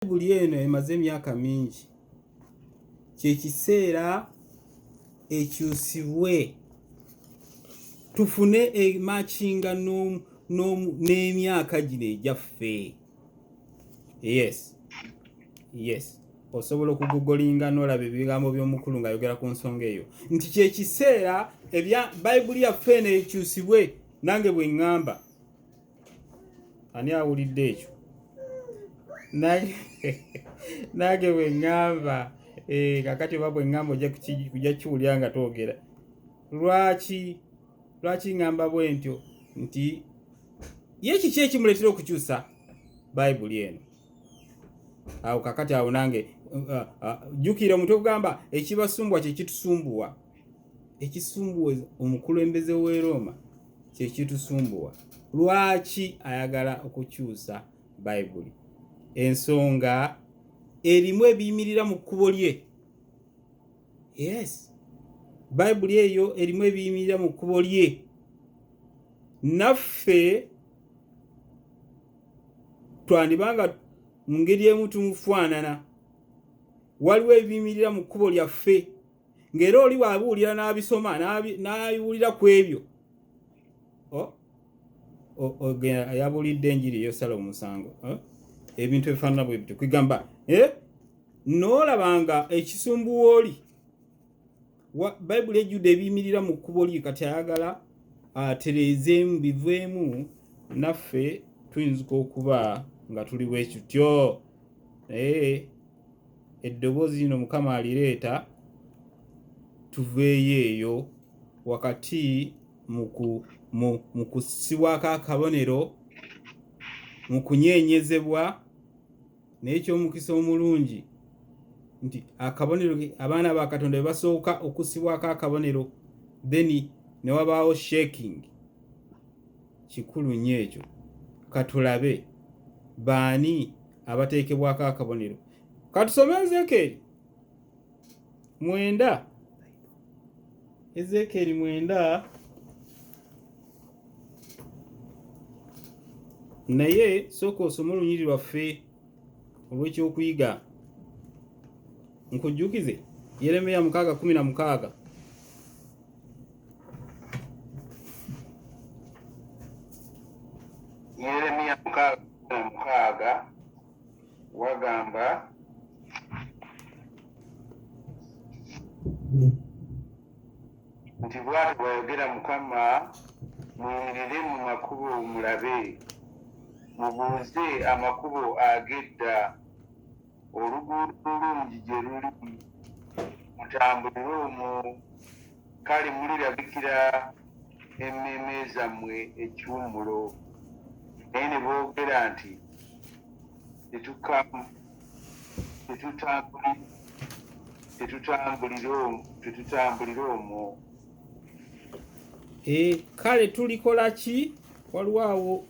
Bayibuli eno emaze emyaka mingi, kye kiseera ekyusibwe tufune emakinga n'emyaka gino egyaffe. Yes, yes, osobola okugugolinga n'olaba ebigambo by'omukulu ng'ayogera ku nsonga eyo nti kye kiseera ebya Bayibuli yaffe eno ekyusibwe. Nange bwe ŋŋamba, ani awulidde ekyo? Nange bwe ŋŋamba, eh, kakati oba bwe ŋŋamba ojja kiwulira nga twogera. Lwaki ŋŋamba bwe ntyo nti ye kiki ekimuleetera okukyusa Bayibuli eno? Awo kakati awo nange jjukira omutwe gugamba ekibasumbuwa kye kitusumbuwa. Ekisumbuwa omukulembeze w'e Rooma kye kitusumbuwa. Lwaki ayagala okukyusa Bayibuli? Ensonga erimu ebiyimirira mu kkubo lye. Yes, Bayibuli eyo erimu ebiyimirira mu kkubo lye. Naffe twandibanga mu ngeri emu tumufaanana. Waliwo ebiyimirira mu kkubo lyaffe, ng'era oli bw'abiwulira n'abisoma n'abiwulira ku ebyo yabuulidde enjiri eyosala omusango, ebintu ebifaanana bwe bityo, kwegamba eh? N'olaba nga ekisumbuwa oli, Bayibuli ejjudde ebiyimirira mu kkubo lye. Kati ayagala atereezeemu biveemu, naffe tuyinzika okuba nga tuli bwe kityo, naye eddoboozi lino Mukama alireeta tuveeyo eyo wakati mu kussibwako akabonero, mu kunyeenyezebwa. Naye eky'omukisa omulungi nti akabonero, abaana ba Katonda be basooka okussibwako akabonero, then ne wabaawo shaking. Kikulu nnyo ekyo. Katulabe baani abateekebwako akabonero. Katusome Ezekeeri 9, Ezekeeri 9, naye sooka osome olunyiri lwaffe olw'ekyokuyiga. Nkujjukize Yeremiya 6:16. Yeremiya 6:16 wagamba nti, "Bw'ati bw'ayogera Mukama, muyimirire mu makubo mulabe, mubuuze amakubo ag'edda, oluguudo olulungi gye luli, mutambulire omwo, kale mulirabikira emmeeme zammwe ekiwummulo. Naye ne boogera nti, Tetutambulire omwo." Eh, kale tulikola ki? Waliwo awo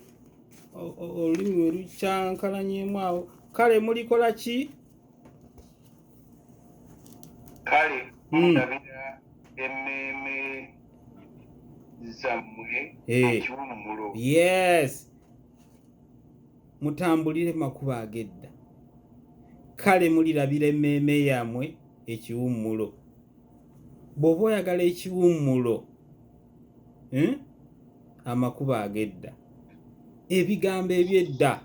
olulimi we lukyankalanyemu awo. Kale mulikola ki? Kale mulirabira emmeeme zammwe ekiwummulo. Yes, mutambulire makubo ag'edda, kale mulirabira emmeeme yammwe ekiwummulo. Bw'oba oyagala ekiwummulo, eh? Amakubo ag'edda, ebigambo eby'edda,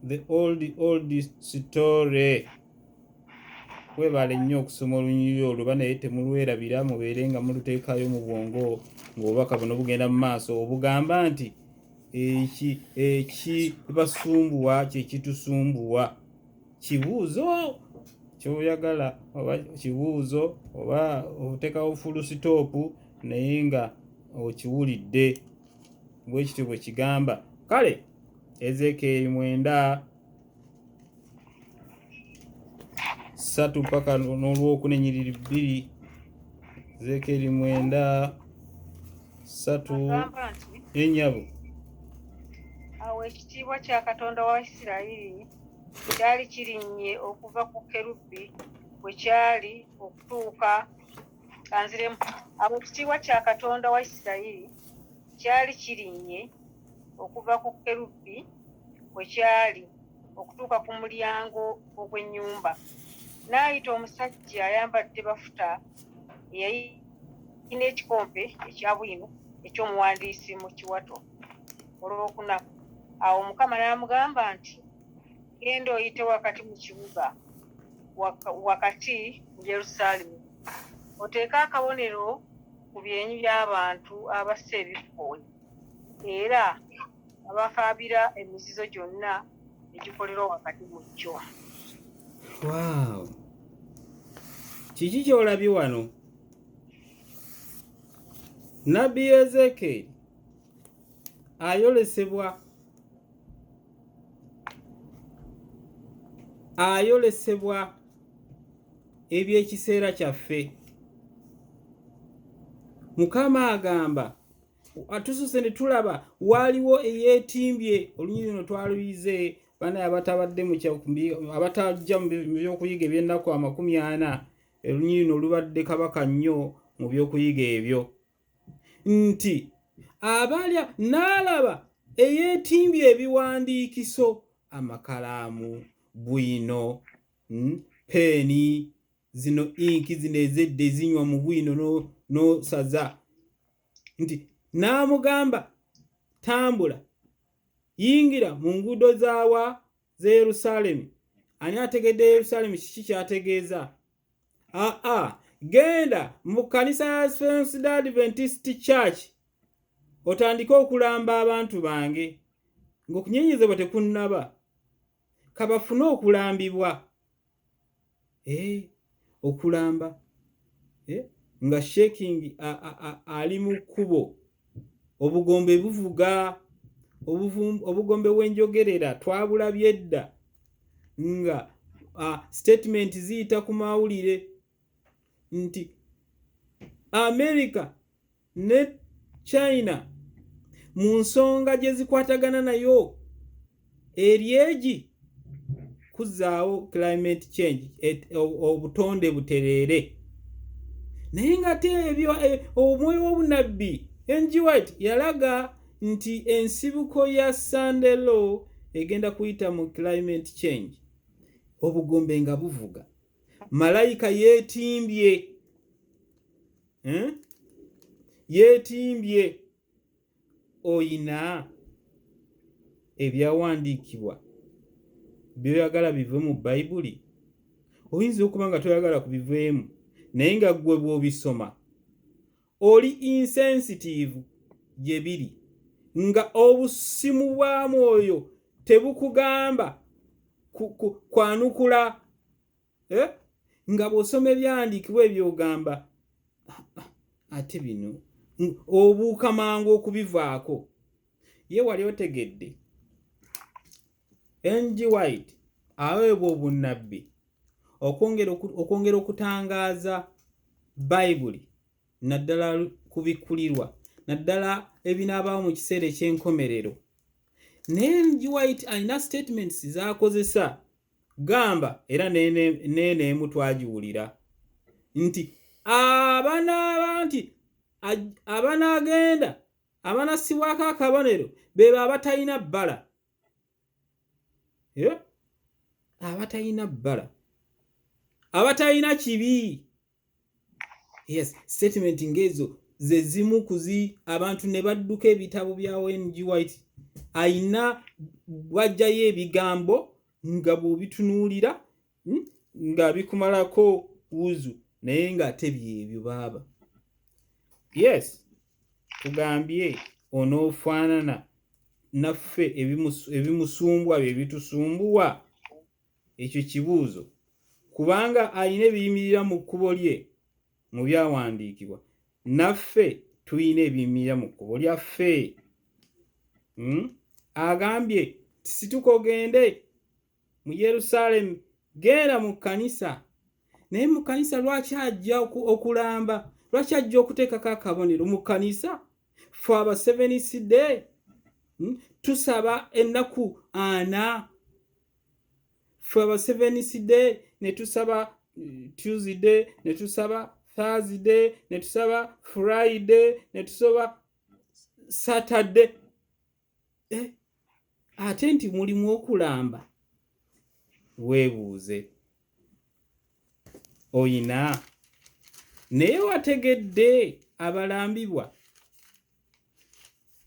the old old story. Webale nnyo okusoma olunyiriri olwo, banaye temulwerabira, mubeere nga muluteekayo mu bwongo ng'obubaka buno bugenda mu maaso, obugamba nti ekibasumbuwa kye kitusumbuwa. Kibuuzo kyoyagala oba kibuuzo oba oteekawo full stop, naye nga okiwulidde bwe kityo bwe kigamba. Kale Ezekeeri 9:3 paka n'olwokuna enyiriri 2. Ezekeeri 9:3. Agamba nti, Ennyabo. Awo ekitiibwa kya Katonda wa Isirayiri kyali kirinnye okuva ku kerubi bwe kyali okutuuka. Kanziremu. Awo ekitiibwa kya Katonda wa Isirayiri kyali kirinnye okuva ku kerubi bwe kyali. okutuuka ku mulyango ogw'ennyumba. N'ayita omusajja ayambadde bafuta eyalina ekikompe ekya bwino eky'omuwandiisi mu kiwato. Olwokuna, awo Mukama n'amugamba nti, Genda oyite wakati mu kibuga, wakati mu Yerusaalemi, oteeke akabonero ku byenyi by'abantu abassa ebikkowe era abakaabira emizizo gyonna egikolerwa wakati mu kyo. Wow. Kiki ky'olabye wano? Nabbi Ezeekyeri ayolesebwa ayolesebwa eby'ekiseera kyaffe. Mukama agamba tususe ne tulaba waaliwo eyeetimbye olunyiriri luno twaluyize banaye abatabadde abatajja mu byokuyiga eby'ennaku 40 olunyiriri luno lubadde kabaka nnyo mu byokuyiga ebyo nti abalya n'alaba eyeetimbye ebiwandiikiso amakalaamu bwino peeni zino inki zino ezedda ezinywa mu bwino n'osaza nti n'amugamba tambula yingira mu nguudo zaawa z'e Yerusaalemi. Ani ategedde Yerusaalemi kiki ky'ategeeza? Aa, genda mu kkanisa ya Seventh-day Adventist Church otandike okulamba abantu bange ng'okunyenyezebwa tekunnaba kabafune okulambibwa. Eh, okulamba eh, nga shaking ali mu kkubo obugombe buvuga obugombe bw'enjogerera twabulabye dda nga statement ziyita ku mawulire nti America ne China mu nsonga gye zikwatagana nayo eri egi kuzzaawo climate change, obutonde butereere. Naye ng'ate ebyo omwoyo w'obunabbi N.G. White yalaga nti ensibuko ya Sunday law egenda kuyita mu climate change, obugombe nga buvuga. Malayika yeetimbye Yeetimbye. Oyina ebyawandiikibwa by'oyagala bive mu Bayibuli? Oyinza okuba nga toyagala kubiveemu, naye nga ggwe bw'obisoma oli insensitive gye biri, nga obusimu bwa mwoyo tebukugamba kwanukula eh? Nga bw'osoma ebyawandiikibwa ebyo ogamba ate bino obuuka mangu okubivaako. Ye wali otegedde N.G. White aweebwa obunnabbi okwongera okutangaaza Bayibuli naddala kubikkulirwa naddala ebinaabaawo mu kiseera eky'enkomerero. Naye N.G. White alina statements z'akozesa gamba era neeno emu twagiwulira nti abanaaba nti abanaagenda abanassibwako akabonero bebo abatalina bbala, abatalina bbala, abatalina kibi. Yes, statement ng'ezo ze zimu kuzi abantu ne badduka ebitabo bya N.G. White. Ayina bw'aggyayo ebigambo nga bw'obitunuulira nga bikumalako wuzu, naye ng'ate byebyo baaba. Yes, tugambye onoofaanana naffe ebimusumbwa bye bitusumbuwa. Ekyo kibuuzo, kubanga alina ebiyimirira mu kkubo lye mu byawandiikibwa, naffe tulina ebiyimirira mu kkubo lyaffe. Agambye tisituka ogende mu Yerusaalemi, genda mu kkanisa. Naye mu kkanisa lwaki ajja okulamba? Lwaki ajja okuteekako akabonero mu kkanisa? Ffe aba Seventh Day tusaba ennaku 40. Ffe aba Seventh Day ne tusaba Tuesday, ne tusaba Thursday, ne tusaba Friday, ne tusaba Saturday. Ate nti mulimu okulamba. Weebuuze oyina naye wategedde abalambibwa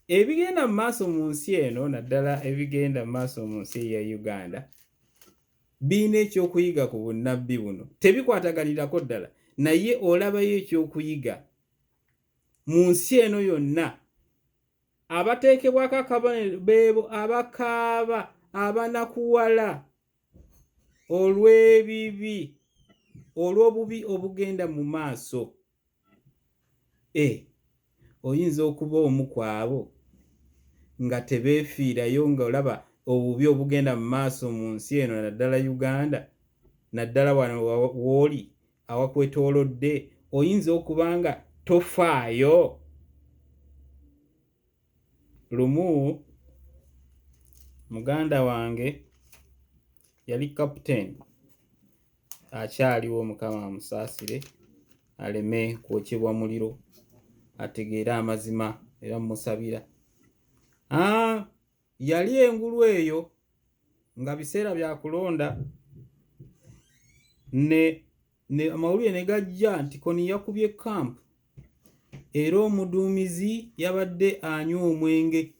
ebigenda mu maaso mu nsi eno, naddala ebigenda mu maaso mu nsi eya Uganda, birina ekyokuyiga ku bunnabbi buno. Tebikwataganirako ddala, naye olabayo ekyokuyiga mu nsi eno yonna. Abateekebwako akabonero beebo abakaaba, abanakuwala olw'ebibi, olw'obubi obugenda mu maaso. E, oyinza okuba omu ku abo nga tebeefiirayo nga olaba obubi obugenda mu maaso mu nsi eno, naddala Uganda, naddala wano w'oli awakwetoolodde, oyinza okuba nga tofaayo. Lumu muganda wange yali captain, akyaliwo, Mukama amusaasire aleme kwokyebwa muliro, ategeere amazima, era mmusabira. Yali engulu eyo nga biseera bya kulonda, ne ne amawulire ne gajja nti Kony yakubye camp era omuduumizi yabadde anywa omwenge,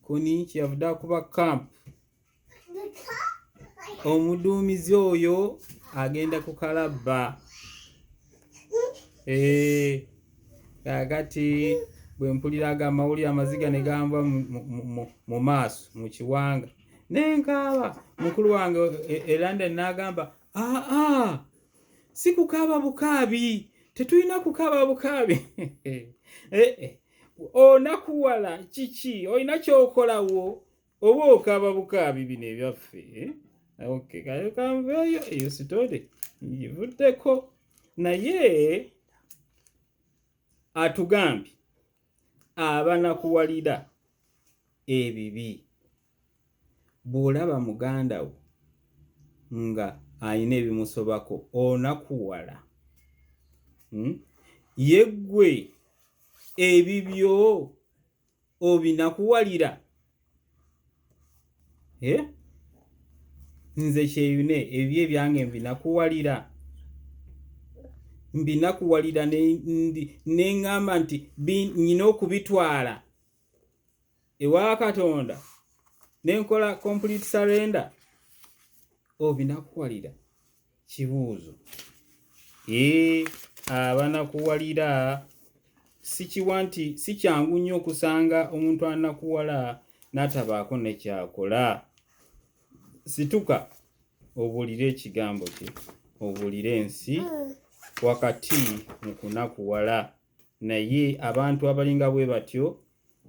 Kony kyeyavudde akuba camp. Omuduumizi oyo agenda ku kalabba. Eh, kaakati bwe mpulira ago amawulire, amaziga ne ganva mu maaso, mu kiwanga, ne nkaaba. Mukulu wange e London n'agamba, "Aa, si kukaaba bukaabi, tetulina kukaaba bukaabi. Eh, eh, onakuwala kiki? Olina kyokolawo oba okaaba bukaabi bino ebyaffe, eh? Okay, kayo kanveeyo, eyo story ngivuddeko." Naye atugambye abanakuwalira ebibi. Bw'olaba muganda wo nga alina ebimusobako, onakuwala, Ye ggwe ebibyo obinakuwalira? Eh? Nze Kyeyune ebibyo ebyange mbinakuwalira, mbinakuwalira ne ŋŋamba nti nyina okubitwala ewa Katonda nenkola complete surrender. Obinakuwalira kibuuzo. Ee, abanakuwalira sikiwa nti si kyangu nnyo okusanga omuntu anakuwala n'atabaako nekyakola. Situka obuulire ekigambo kye, obuulire ensi wakati mu kunakuwala. Naye abantu abalinga bwe batyo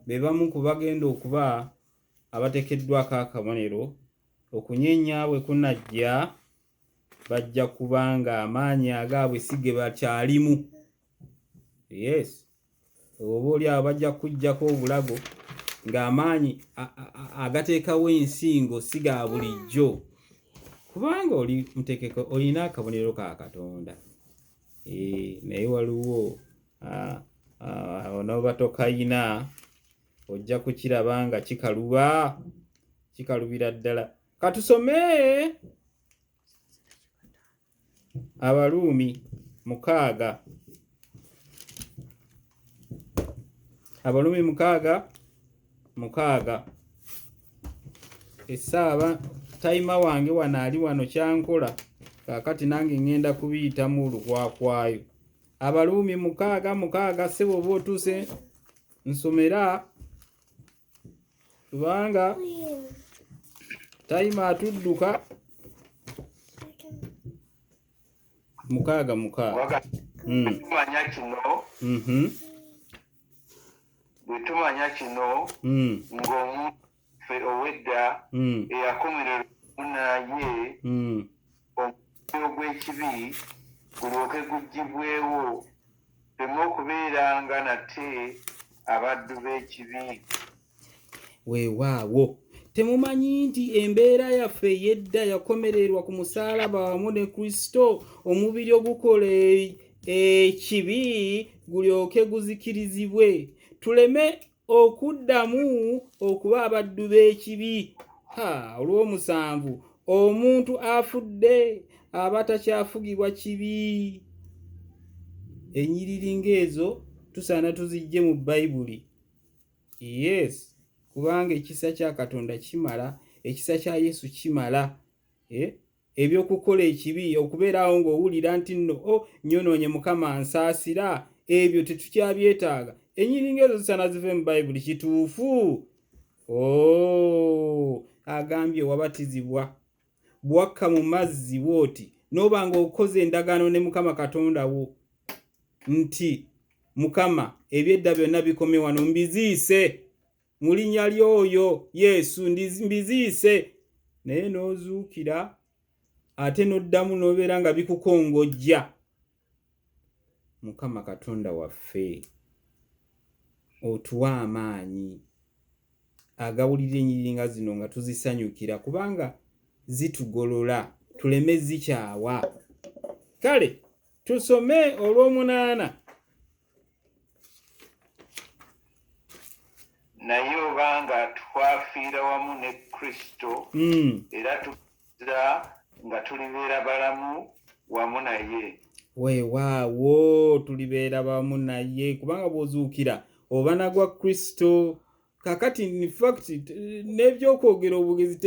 be bamu ku bagenda okuba abateekeddwako akabonero. Okunyenya bwe kunajja, bajja kubanga amaanyi agaabwe si ge bakyalimu. Yes, oba oli awo bajja kuggyako obulago ng'amaanyi agateekawo ensingo si ga bulijjo, kubanga oli mutekeko, olina akabonero ka Katonda. Eh, naye waliwo onooba tokayina, ojja kukiraba nga kikaluba, kikalubira ddala. Katusome Abaruumi 6, Abaruumi 6:6. Essaawa timer wange wano ali wano kyankola kaakati, nange ŋŋenda kubiyitamu olukwakwayo. Abaruumi 6:6. Ssebo, oba otuuse nsomera, kubanga timer atudduka. 6:6. Tumanya kino, bwe tumanya kino, ng'omuntu ffe ow'edda eyakomererwa naye, omwoyo gw'ekibi gulyoke guggyibwewo, tuleme okubeeranga nate abaddu b'ekibi. Weewaawo. Temumanyi nti embeera yaffe ey'edda yakomererwa ku musaalaba wamu ne Kristo, omubiri ogukola ekibi gulyoke guzikirizibwe, tuleme okuddamu okuba abaddu b'ekibi? Ha, olw'omusanvu. Omuntu afudde aba takyafugibwa kibi. Ennyiriri ng'ezo tusaana tuzijje mu Bayibuli. Yes, kubanga ekisa kya Katonda kimala, ekisa kya Yesu kimala. Eh? Eby'okukola ekibi, okubeeraawo ng'owulira nti nno, o, oh, nnyonoonye, Mukama nsaasira, ebyo tetukyabyetaaga. Ennyiriri ng'ezo zisaana zive mu Bayibuli. Kituufu. Oh, agambye wabatizibwa bwakka mu mazzi bw'oti n'oba ng'okoze endagaano ne Mukama Katonda wo nti, Mukama, ebyedda byonna bikomye wano, mbiziise mu linnya ly'oyo Yesu, mbiziise. Naye n'ozuukira ate n'oddamu n'obeera nga bikukongojja. Mukama Katonda waffe, otuwa amaanyi agawulira ennyiriri nga zino nga tuzisanyukira, kubanga zitugolola tuleme zikyawa. Kale tusome olw'omunaana. Naye obanga twafiira wamu ne Kristo, era tukkiriza nga tulibeera balamu wamu naye. Weewaawo, tulibeera wamu naye, kubanga bw'ozuukira oba nagwa Kristo. Kakati in fact n'ebyokwogera obugezi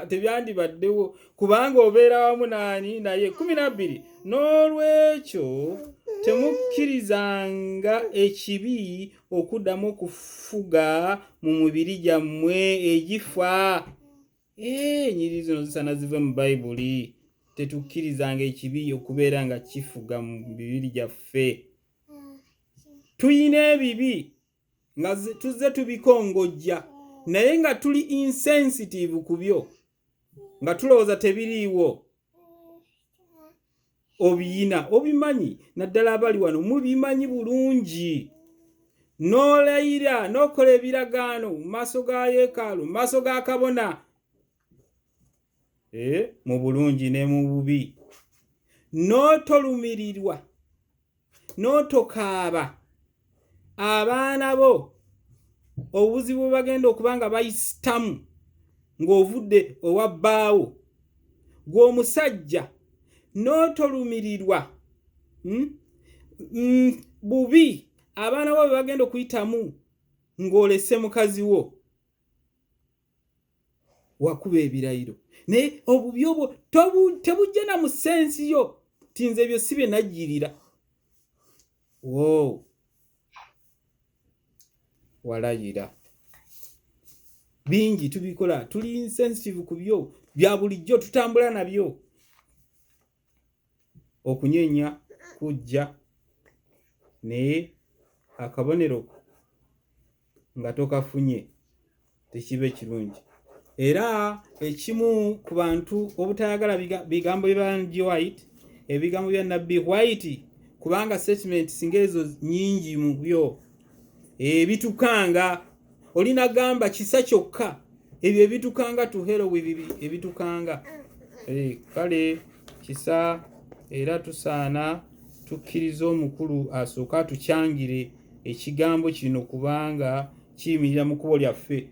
tebyandibaddewo, kubanga obeera wamu naani? Naye. 12, n'olwekyo temukkirizanga ekibi okuddamu okufuga mu mubiri gyammwe egifa. Ennyiriri zino zisaana zive mu Bayibuli. Tetukkirizanga ekibi okubeera nga kifuga mu mibiri gyaffe. Tuyina ebibi nga tuzze tubikongojja, naye nga tuli insensitive ku byo, nga tulowooza tebiriiwo. Obiyina, obimanyi, naddala abali wano mubimanyi bulungi. N'olayira n'okola ebiragaano mu maaso ga yeekaalu, mu maaso ga kabona, mu bulungi ne mu bubi, n'otolumirirwa n'otokaaba abaana bo obuzibu bwe bagenda okuba nga bayisitamu ng'ovudde owa bbaawo gw'omusajja, n'otolumirirwa bubi abaana bo bwe bagenda okuyitamu ng'olese mukazi wo. Wakuba ebirayiro, naye obubi obwo tebujja na mu sense yo ti nze ebyo si bye najjirira. Wow, walayira bingi, tubikola, tuli insensitive ku byo bya bulijjo, tutambula nabyo. Okunyenya kujja, naye akabonero nga tokafunye tekiba ekirungi. Era ekimu ku bantu obutayagala bigambo bya G White, ebigambo bya Nabbi White, kubanga statement singa ezo nyingi mu byo ebitukanga, olina gamba kisa kyokka, ebyo ebitukanga to hell with ebitukanga. Kale kisa, era tusaana tukkirize omukulu asooke atukyangire ekigambo kino, kubanga kiyimirira mu kkubo lyaffe.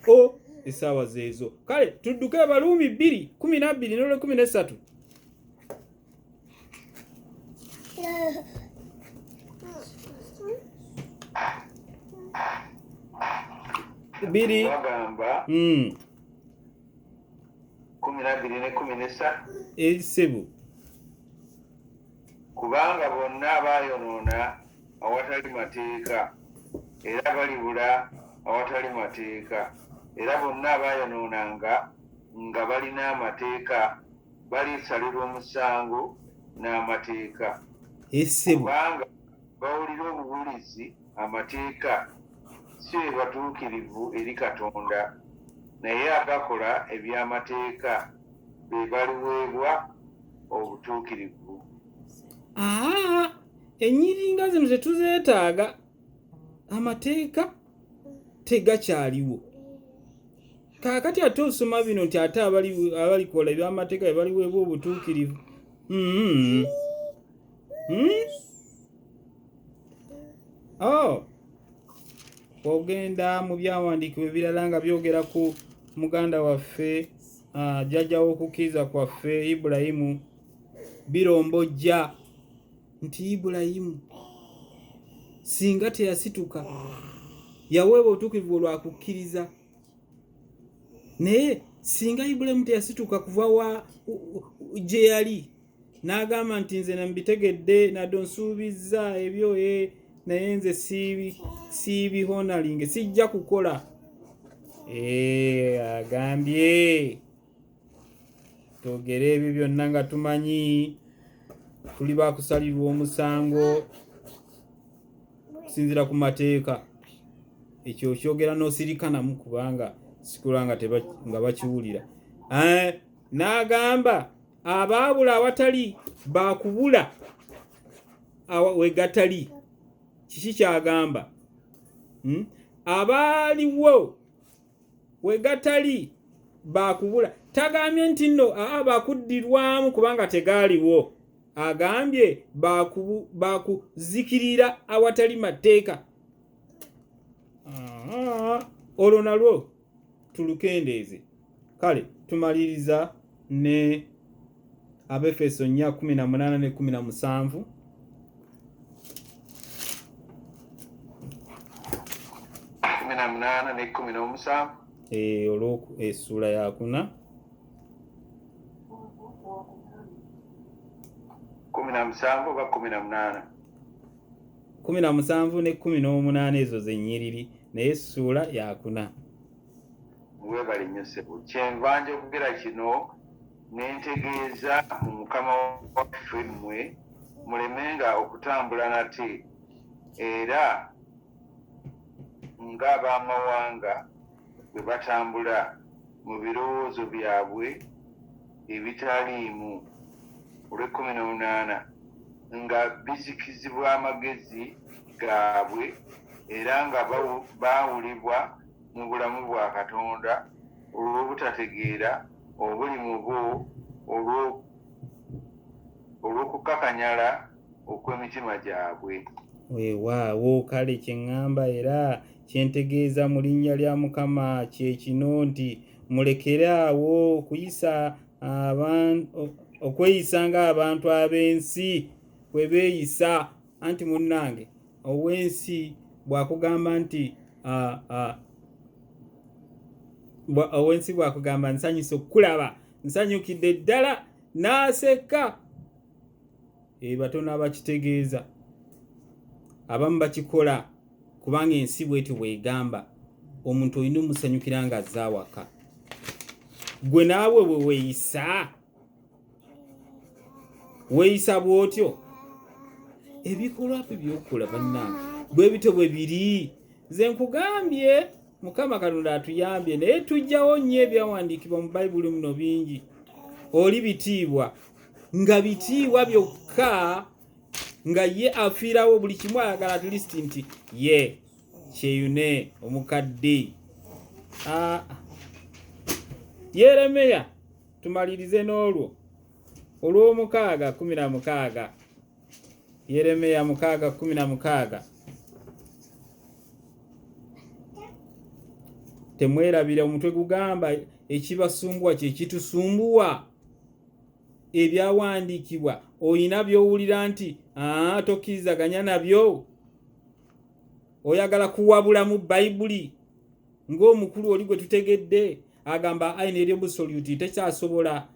O, essaawa zeezo. Kale tudduke Abaluumi 2:12 n'olwe 13. 2. Bagamba 12 ne 13. Esebu. Kubanga bonna baayonoona awatali mateeka, era balibula awatali mateeka, era bonna baayonoonanga nga balina amateeka balisalirwa omusango n'amateeka. Esebu. Kubanga bawulira obuwulizi amateeka si be batuukirivu eri Katonda, naye abakola eby'amateeka be baliweebwa obutuukirivu. Aa, ennyiriri nga zino tetuzeetaaga. Amateeka tegakyaliwo kaakati. Ate osoma bino nti ate abalikola ebyamateeka be baliweebwa obutuukirivu. Oh. Ogenda mu byawandiikibwa ebirala nga byogera ku muganda waffe. Jjajja w'okukkiriza kwaffe Ibulayimu birombojja nti Ibulayimu singa teyasituka yaweebwa obutuukirivu lwa kukkiriza naye singa Ibulayimu teyasituka kuva wa gye yali n'agamba nti nze nambitegedde nadde onsuubizza ebyo e naye nze siibihonalinge sijja kukola eh, agambye twogere ebyo byonna nga tumanyi tuli bakusalirwa omusango kusinzira ku mateeka ekyo okyogera n'osirika namu kubanga sikula nga nga bakiwulira eh, n'agamba abaabula awatali baakubula wegatali kiki kyagamba hmm? abaaliwo wegatali baakubula tagambye nti nno aa bakuddirwamu kubanga tegaaliwo agambye bakuzikirira awatali mateeka olwo nalwo tulukendeeze kale tumaliriza ne Abefeso 4 18 ne 17. 18 ne 17. Eh, olwo essuula yakuna 17 oba 18? 17 ne 18 ezo zennyiriri naye essuula yakuna. Weebale nnyo ssebo. Kyenva njogera kino ne ntegeeza mu Mukama waffe mmwe mulemenga okutambula nate era ng'ab'amawanga bwe batambula mu birowoozo byabwe ebitaliimu. Olw'ekkumi n'omunaana, nga bizikizibwa amagezi gaabwe era nga baawulibwa mu bulamu bwa Katonda olw'obutategeera obuli mu bo olw'okukakanyala okw'emitima gyabwe. Weewaawo, kale kye ŋŋamba era kye ntegeeza mu linnya lya Mukama kye kino nti mulekere awo okweyisa ng'abantu ab'ensi bwe beeyisa. Anti munnange ow'ensi bw'akugamba nti ow'ensi bw'akugamba nsanyuse okukulaba nsanyukidde ddala n'aseka e, batono abakitegeeza abamu bakikola kubanga ensi bwetyo bwegamba omuntu olina omusanyukira nga azze awaka gwe naawe bwe weeyisa weeyisa bw'otyo ebikolwa byo byokola bannange bwe bityo bwe biri nze nkugambye mukama katonda atuyambye naye tujjawo nnyo ebyawandiikibwa mu bayibuli muno bingi oli bitiibwa nga bitiibwa byokka nga ye afiirawo buli kimu ayagala at least nti ye kyeyune omukadde ah. Yeremeya tumalirize n'olwo olw'omukaaga 16 Yeremiya 6:16 temwerabira omutwe gugamba ekibasumbuwa kye kitusumbuwa ebyawandiikibwa olina by'owulira nti tokkirizaganya nabyo oyagala kuwabula mu bayibuli ng'omukulu oli gwe tutegedde agamba ayi neryo busoluti tekyasobola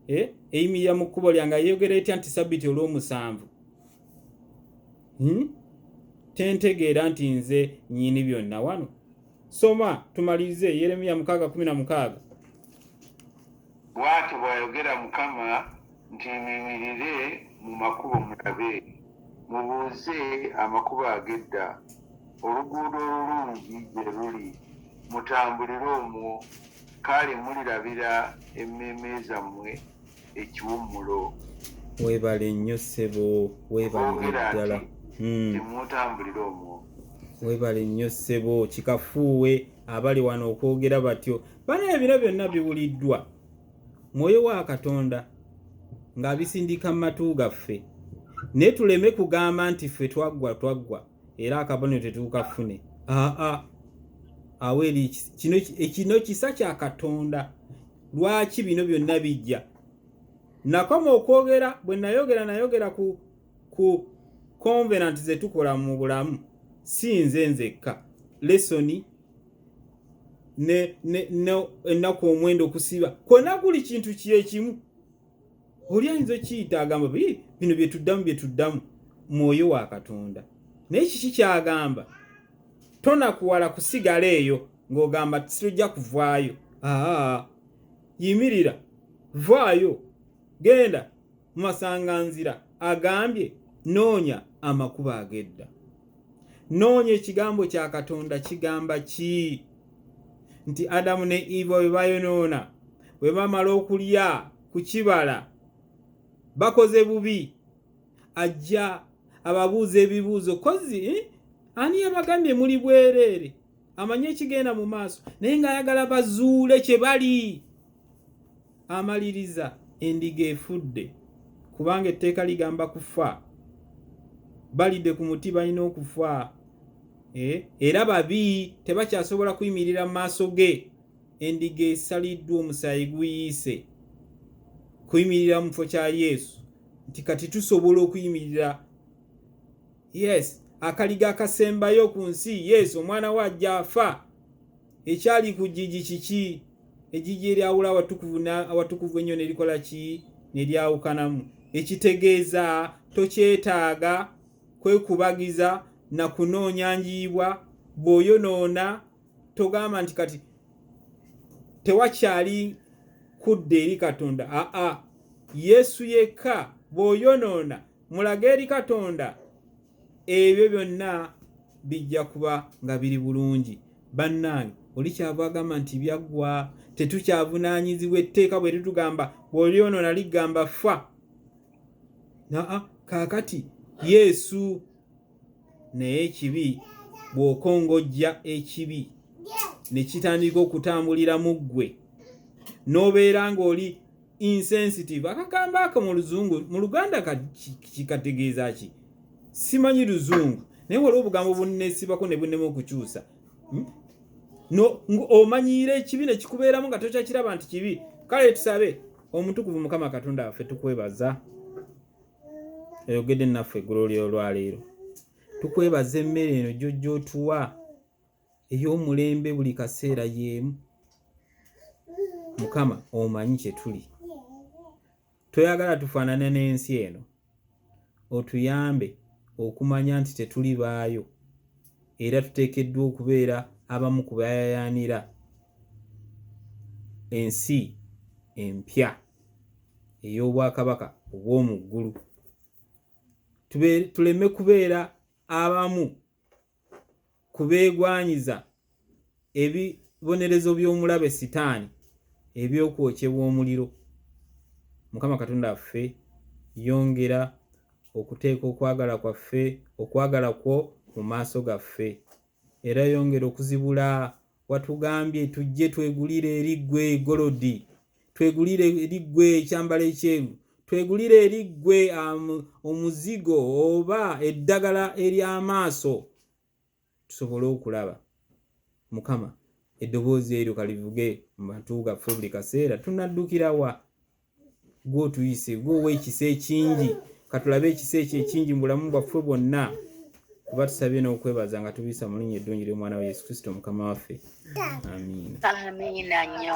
eh, eyimirira mu kkubo lyange ayogera etya nti sabiti olw'omusanvu hmm? tentegeera nti nze nyini byonna wano soma tumalirize Yeremiya 6:16 Bw'atyo bw'ayogera Mukama nti Muyimirire mu makubo mulabe, mubuuze amakubo ag'edda, oluguudo olulungi gye luli, mutambulire omwo, kale mulirabira emmeeme zammwe ekiwummulo. Weebale nnyo ssebo, weebalire Boogera ddala. nti, Temutambulira omwo. Weebale nnyo ssebo, kikafuuwe abali wano okwogera batyo. Banaye bino byonna biwuliddwa mwoyo wa Katonda ng'abisindika mu matu gaffe, naye tuleme kugamba nti ffe twaggwa twaggwa era akabonero tetuukafune. Aa, awo eri kino kisa kya Katonda. Lwaki bino byonna bijja? Nakoma okwogera bwe nayogera, nayogera ku covenant ze tukola mu bulamu. Si nze nzekka, lesson ne ennaku 9 okusiba kwonna kuli kintu kyekimu. Oli ayinza okiyita agamba, "Bino byetuddamu, byetuddamu mwoyo wa Katonda." Naye kiki kyagamba? Tonakuwala kusigala eyo ng'ogamba sirujja kuvaayo. Aa, yimirira, vaayo, genda mu masanganzira. Agambye noonya amakubo ag'edda, noonya ekigambo kya Katonda. Kigamba ki? Nti Adamu ne Eva bwe bayonoona, bwe bamala okulya ku kibala, bakoze bubi. Ajja ababuuza ebibuuzo kozi, eh? Ani yabagambye muli bwereere? Amanye ekigenda mu maaso, naye ng'ayagala bazuule kye bali. Amaliriza endiga efudde, kubanga etteeka ligamba kufa. Balidde ku muti, balina okufa, eh? Era babi, tebakyasobola kuyimirira mu maaso ge. Endiga esaliddwa, omusaayi guyiise kuyimirira mu kifo kya Yesu, nti kati tusobola okuyimirira. Yes, akaliga akasembayo ku nsi, Yesu omwana we ajja afa. Ekyali ku ggigi kiki? Eggigi eryawula awatukuvu awatukuvu ennyo nerikola ki? Neryawukanamu. Ekitegeeza tokyetaaga kwekubagiza na kunoonya njiibwa. Bw'oyonoona, togamba nti kati tewakyali kudda eri Katonda. Aa, Yesu yekka. Bw'oyonoona, mulage eri Katonda, ebyo byonna bijja kuba nga biri bulungi. Bannange, oli kyava agamba nti byaggwa, tetukyavunaanyizibwa etteeka bwe litugamba bw'olyonoona ligamba fa. Naa, kaakati Yesu. Naye ekibi, bw'okongojja ekibi ne kitandika okutambulira mu ggwe, n'obeera ng'oli insensitive. Akagambo ako mu Luzungu, mu Luganda kikategeeza ki? Simanyi Luzungu, naye waliwo obugambo bunneesibako ne bunnema okukyusa. No omanyiira ekibi ne kikubeeramu nga tokyakiraba nti kibi. Kale tusabe. Omutukuvu Mukama Katonda waffe, tukwebaza oyogedde naffe eggulo ly'olwaleero. Tukwebaza emmere eno gy'ojja otuwa ey'omulembe buli kaseera y'emu. Mukama, omanyi kye tuli, toyagala tufaanane n'ensi eno. Otuyambe okumanya nti tetuli baayo, era tuteekeddwa okubeera abamu ku bayayaanira ensi empya ey'obwakabaka obw'omu ggulu. Tuleme kubeera abamu ku beegwanyiza ebibonerezo by'omulabe Sitaani eby'okwokyebwa omuliro. Mukama Katonda waffe, yongera okuteeka okwagala kwaffe, okwagala kwo mu maaso gaffe, era yongera okuzibula. Watugambye tujje twegulire eri ggwe golodi, twegulire eri ggwe ekyambalo ekyeru, twegulire eri ggwe omuzigo oba eddagala ery'amaaso tusobole okulaba. Mukama, eddoboozi eryo kalivuge mu matu gaffe buli kaseera. Tunaddukira wa? Gw'otuyise, gw'owa ekisa ekingi. Katulabe ekisa ekyo ekingi mu bulamu bwaffe bwonna, kuba tusabye n'okwebaza nga tubiyisa mu linnya eddungi ly'omwana wa Yesu Kristo Mukama waffe. Amiina. Amiina nnyo.